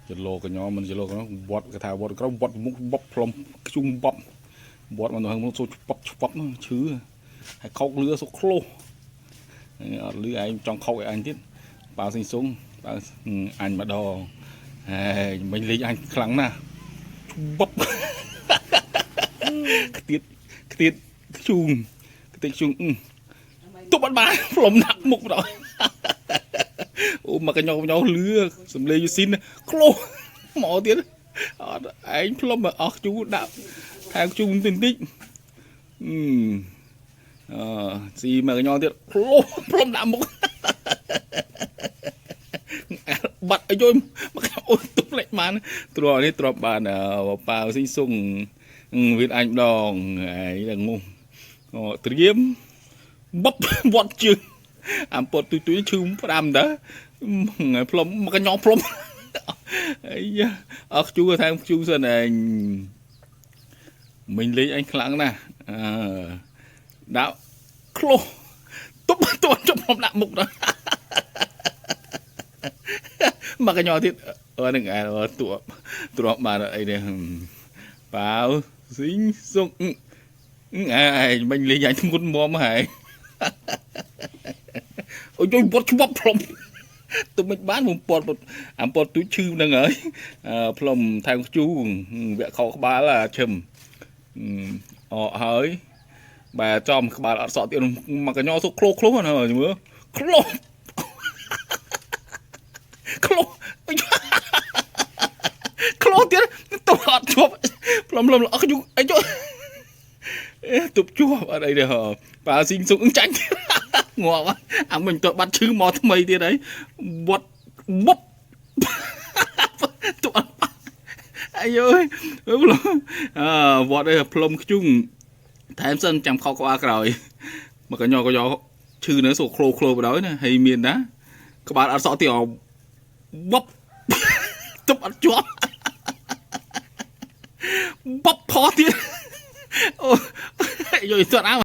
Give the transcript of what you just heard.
ចលោកញោមិនចលោកញោវត្តគេថាវត្តក្រោមវត្តមុខបបផ្លុំខ្ជុំបបវត្តមកនៅមុខសូឆ្ពប់ឆ្ពប់ឈឺហើយខោកលឺសូក្លូអត់លឺឯងចង់ខោកឲ្យអញទៀតប៉ាសិងសុងប៉ាអញម្ដងហើយមិញលេងអញខ្លាំងណាស់បបខ្ទៀតខ្ទៀតខ្ជូងខ្ទៀតខ្ជូងទប់អត់បានផ្លុំដាក់មុខម្ដង អូមកកញ្ញោកញ្ញោលឺសំលេងយូស៊ីនក្លោមកទៀតអត់ឯងផ្លុំមកអស់ជូរដាក់ថែមជូរតិចតិចអឺអឺស៊ីមកកញ្ញោទៀតក្លោផ្លុំដាក់មុខបាត់អីយមកអូនទុំលេចបានទ្រនេះទ្របបានប៉ាវស៊ីសុងវាអញម្ដងឯងដល់ងុំអូត្រៀមបបវត្តជើង អាំពតទុយទុយឈឺផ្ដាំតើផ្លុំមកកញ្ញោផ្លុំអីយ៉ាអស់ខ្ជូរថែមខ្ជូរសិនឯងមិញលេងអញខ្លាំងណាស់អឺដាក់ក្លោះទប់ទប់ជប់ខ្ញុំដាក់មុខដល់មកកញ្ញោទៀតអឺនឹងឯងតួទ្របបានអីនេះបាវស៊ីងសុងឯងមិញលេងអញធ្ងន់មុំហើយ អូយយវត្តច្បាប់ផ្លុំទុំមិនបានបំពត់អំពត់ទូចឈឺហ្នឹងហើយផ្លុំថែមខ្ជូវគ្គខោក្បាលឈឹមអកហើយបែចំក្បាលអត់សក់ទៀតមកកញ្ញោសុកក្លោក្លោណាមើលក្លោក្លោក្លោទៀតទៅអត់ជាប់ផ្លុំផ្លុំអត់ខ្ជូអីចុះទប់ជាប់អត់អីទេហ៎ប៉ាស៊ីងសុកចាញ់ងាប់អាមិញទៅបាត់ឈឺមកថ្មីទៀតហើយវត្តបុបទុកអត់អាយអើយផ្លុំអើវត្តឯផ្លុំខ្ជុងថែមសិនចាំខោក្បាលក្រោយមកកញ្ញកញ្ញឈឺនៅសូក្លូក្លូបដ ாய் ណាហើយមានណាក្បាលអត់សក់ទៀតបុបទុកអត់ជាប់បបផទៀតអូយយទៅណា